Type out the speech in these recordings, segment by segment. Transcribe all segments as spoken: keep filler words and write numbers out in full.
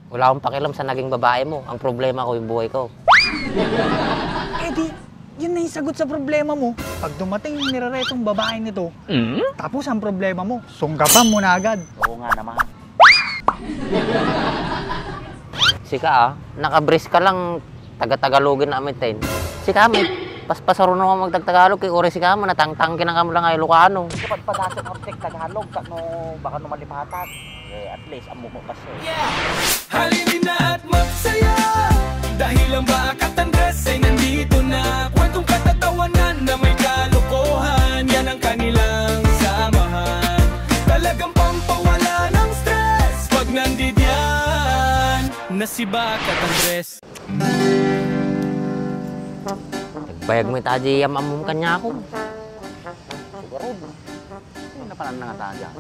Wala akong pakialam sa naging babae mo. Ang problema ko, yung buhay ko. Eh di, yun na yung sagot sa problema mo. Pag dumating yung nireretong babaeng ito, tapos ang problema mo, sunggapan mo na agad. Oo nga naman. Sika, ah, naka-brace ka lang, taga-Tagalogin na amin tayo. Sika, may paspasaro na ka magtagtagalog, kay uri sika, manatangtang kinang kamo lang ay Ilocano. Kapag padasok ang tek Tagalog, sa no, baka no malipatan. Eh, at least, amo mo pa siya. Halina at magsaya, dahil ang Bakat Andres ay nandito na. Kwentong katatawanan na may kalokohan, yan ang kanilang samahan. Talagang pampawala ng stress pag nandidiyan na si Bakat Andres. Nagbayag mo ita di am-amum kaniako. Siguro. Ay, napanan na nga ta dyan.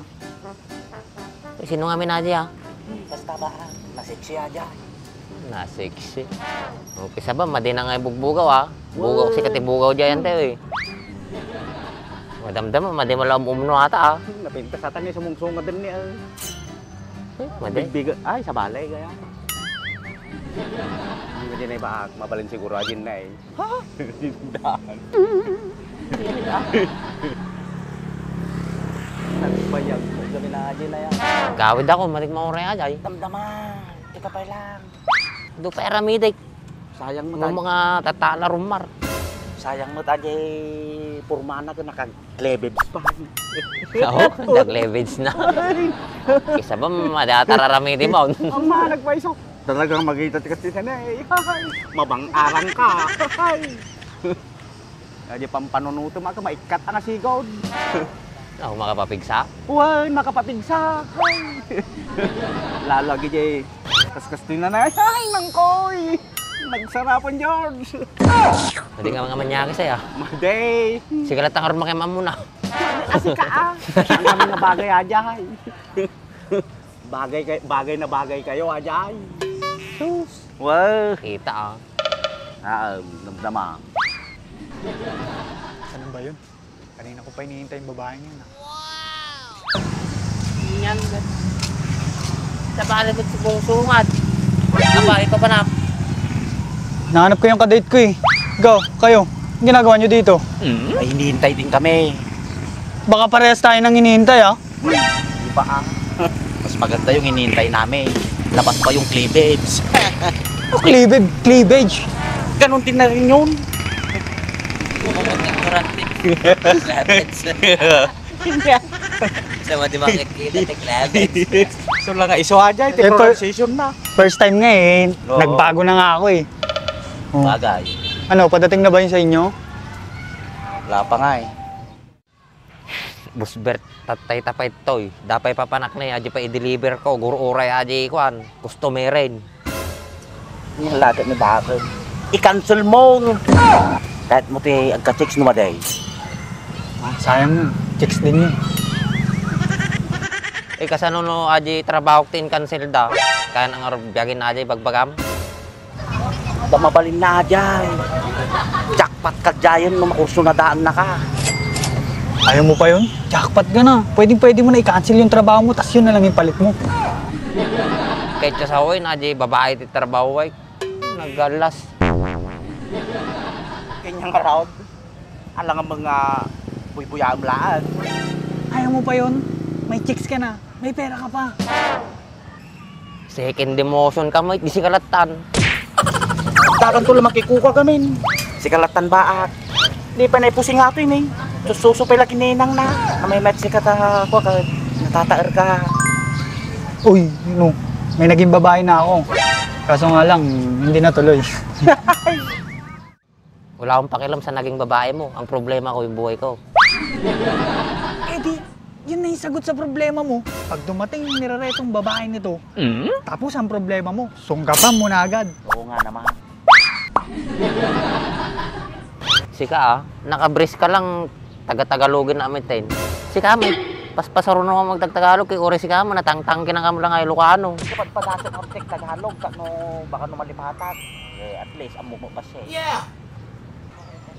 Eh, sino nga minadi, ah? Basta ba, ah, nasiksi, ah, dyan. Nasiksi. Okay, sa ba, madi na nga ibugbugaw, ah. Bugaw, si katibugaw dyan, tayo, eh. Madamdam, madi mo lang umno ata, ah. Napintas ata ni sumungsungad din ni, ah. Eh, madi. Bigbiga-, ay, sa balay, kaya. Hindi na iba, ah, mabalin siguro, agin na, eh. Ha? Tindahan. Nagbayag mo kami na, Ajay, na yan. Gawid ako, matik mauray, Ajay. Damdama, tika pa lang. Do pa era midik. Sayang mo, Mo Taj. Mga tatala rumar. Sayang mo, Taj, eh, purmana ka nakag-cleavage pa. Oo, nag-cleavage na. Isa ba, madata raramidi mo? Ang malag pa iso. Talagang magita ti kasi na eh. Mabang-arang ka. Adi pampanunuto, maka maikkat ang asigod. Ako makapapigsa? Uy, makapapigsa. Lalo agi jay kaskas ti nanay. Ay, nangkoy! Nagsarapan, George. Hindi nga mga manyakis ay, ah. Maday. Sige lang, tangar makiamam muna. Kasi ka, ah. Ang kami na bagay, Ajay. Bagay kay-, bagay na bagay kayo, Ajay. Sus. Wow. Kita, ah. Ah, um, damdama. Saan ba yun? Kanina ko pa hinihintay yung babaeng yun, ah. Yan, sa bali ko si Bungsungad. Ang bali ko pa na. Nahanap ko yung kadate ko, eh. Ikaw, kayo, ang ginagawa nyo dito? Ay, hinihintay din kami. Baka parehas tayo nang hinihintay, ah. Di ba, ah? Mas maganda yung hinihintay namin. Labas pa yung cleavage. Oh, cleavage, cleavage. Ganun din na rin yun. Sa mati makikita, cleavage. So lang nga, iso aja, iti Eh, per-, pronunciation na. First time nga eh. Oo. Nagbago na nga ako eh. Oh. Bagay. Ano, padating na ba yun sa inyo? Wala pa nga eh. Busbert, tatay ta pay toy. Dapay papanak na, adi pa i-deliver ko. Guro uray adi kuan, customer-en. Yung lagat ni Bakit. I-cancel mo. Kahit mo ti agka-chicks no maday. Ah, sayang yun. Chicks din yun. Eh, kasano no adi trabaho ti in-cancel da? Kaya nang biagin na adi bagbagam? Da mabalin na, Ajay. Jackpot ka, Jayan, no makurso na daan na ka. Ayaw mo pa yun? Jackpot ka na. Pwedeng pwede mo na i-cancel yung trabaho mo, tas yun na lang yung palit mo. Kahit sa way na, di babae ti trabaho, ay. Nagalas. Kanyang round. Alang ang mga buybuyaam laan. Ayaw mo pa yun? May chicks ka na. May pera ka pa. Second demotion ka mo, di si kalatan. Dagan to lang makikuka gamin. Si kalatan baak. Di pa na ipusing ato ini. Sususo pa lagi ninang na. Amay met si kata ko ka natataer ka. Uy, no. May naging babae na ako. Kaso nga lang, hindi natuloy. Wala akong pakialam sa naging babae mo. Ang problema ko, yung buhay ko. Eh di, yun na yung sagot sa problema mo. Pag dumating yung nireretong babae nito, tapos ang problema mo, sunggapan mo na agad. Oo nga naman. Sika, ah, naka-brace ka lang, taga-Tagalogin na amin tayo. Sika, may paspasaro na ka magtagtagalog, kay uri sika, manatangtang kinang kamo lang ay Ilocano. Kapag padasok ang tek Tagalog, sa no, baka no malipatan. Eh, at least, amo mo pa siya.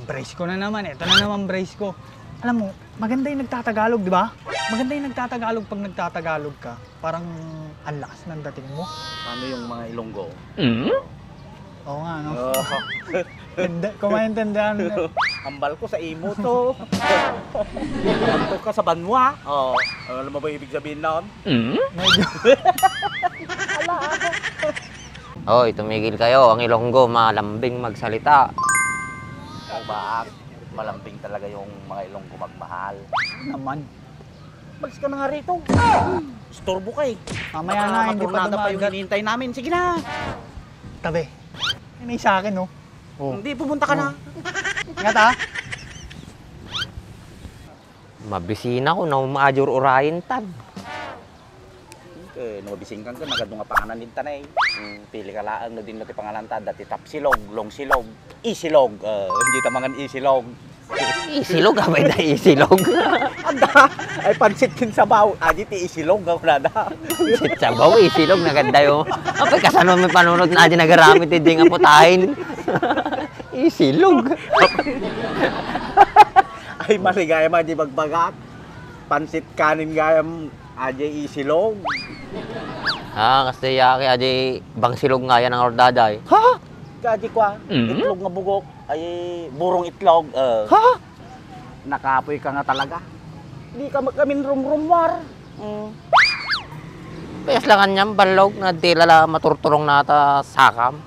Brace ko na naman. Ito na naman brace ko. Alam mo, maganda yung nagtatagalog, di ba? Maganda yung nagtatagalog pag nagtatagalog ka. Parang ang lakas ng dating mo. Paano yung mga Ilonggo? Oo nga, no? Oh, Hindi, kung maintindihan mo. Ambal ko sa imo to. Antok ka sa banwa. Oh, alam mo ba ibig sabihin noon? Medyo. Hoy, tumigil kayo. Ang Ilonggo, malambing magsalita. O ba? Malambing talaga yung mga Ilonggo magmahal. Naman. Malis ka na nga rito. Istorbo ka eh. Mamaya Baka na, hindi pa maturnada pa yung dumagat. hinihintay namin. Sige na. Tabi. May sa akin, no? Oh. Hindi, pumunta ka na. Ingat, ha? Mabisina ko na umajur urayin tan. Eh, no, mabising ka, nagadu nga panganan din tanay. Mm, pili ka laang no din ti panganan ta, dati Tapsilog, Longsilog, Isilog. Eh, hindi ta mangan Isilog. Isilog, abay da Isilog. Anda, ay pansit kin sabaw. Adi ti Isilog, ako na da. Sit sabaw, Isilog, naganda yo. Apay kasano may panunot na di nagaramit, hindi nga putahin. Isilog. Ay, maligaya man di magbagat. Pansit kanin gayam, adi Isilog. Ah, kasi yaki, adi bang silog nga yan ang ordaday. Ha? Kadi kwa, itlog nga bugok, ay burong itlog. Eh. Ha? Nakapoy ka nga talaga. Di ka kamin rumrumwar. Mm. Payas lang kanyang balog na di lala maturturong nata sakam.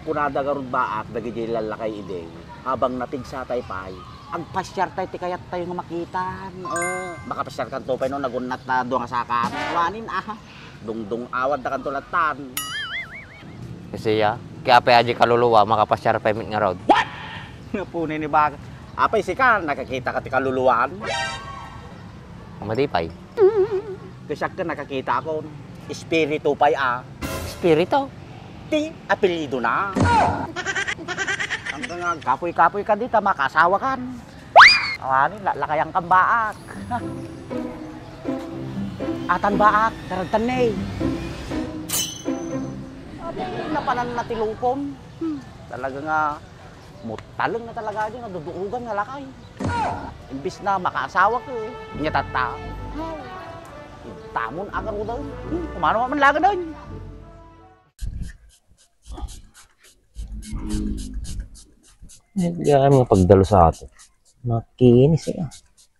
Kunada garud baak, dagiti lalakay idi, habang napigsa tay pay, agpasyar tay ti kayat tayo nga makitan. Eh, makapasyar kanto pay no, nagunnat na dua nga sakam. Wanin, ah. Dungdung awad da kanto latan. Kasi ya, kaya pa aji kaluluwa, makapasyar pa imit nga road. Nga punay ni baka. Apay sika, nakakita ka ti kaluluan? Madipay. Kasi ka nakakita ako, espiritu pay a. Espiritu. Ti apelyido na. Hanggang nga kapoy-kapoy ka dita, makasawa kan. Awani, lakayan kan baak. Atan baak, daragtan ne. Apay, napanan na ti lukom. Hmm, talaga nga, mutaleng na talaga di nga duduugan nga lakay. Imbis na makaasawa ko, eh. Inya tatta. Tamon agarudan. Hmm, kumano man lagadan. Ay, kaya mga pagdalo sa ato. Makinis eh.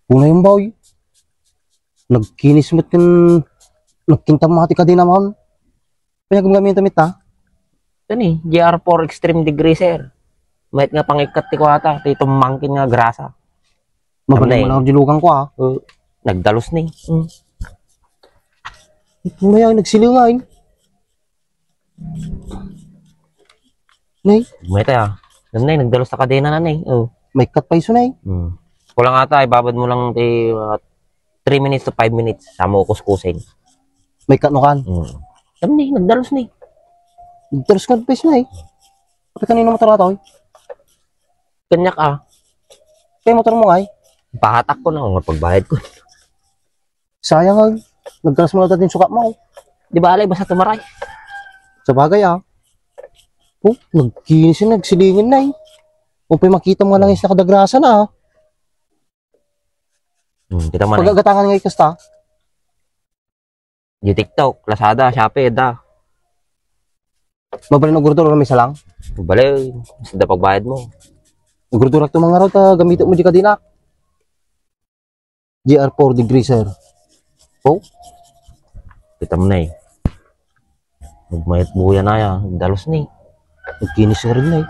Una yung bawi. Nagkinis mo kin, nagkinta mo ti kadena man. Kaya gumgamit damit ha? Ito ni, G R four Extreme Degreaser. Mayat nga pangikat ti kuwata, ti tumangkin nga grasa. Mabalin Amnay. Mo lang ang dilugan ko ha. Uh, nagdalos ni. Mm. Maya nagsilingain. Nay, Mayat ah. Nanay, nagdalos sa kadena na nay. Oh. May cut pa iso nay. Hmm. Kulang ata, ibabad mo lang ti mga three minutes to five minutes. Sa mo kuskusin. May cut no kan. Hmm. Tam ni, nagdalos ni. Terus cut pa iso nay. Kapag kanino motor ato? Kanyak ah. Kaya motor mo ngay? Pahatak ko na, nga pagbayad ko. Sayang ah. Nagkalas mo na din sukat mo. Di ba alay, basta tumaray. Sa bagay ah. Oh, nagkinis yun, nagsilingin na eh. Kung pa'y makita mo nga lang is nakadagrasa na ah. Hmm, kita man eh. Pagagatangan nga ikasta. Di TikTok, Lazada, Shopee, da. Mabalin og gurduro may salang. Bale, basta da pagbayad mo. Gurduro to mga raw ta gamito mo di kadina. G R four degrees sir. Oh, Kita mo na eh. Magmayat buya na ya, dalos ni. nagkinis nga rin na eh.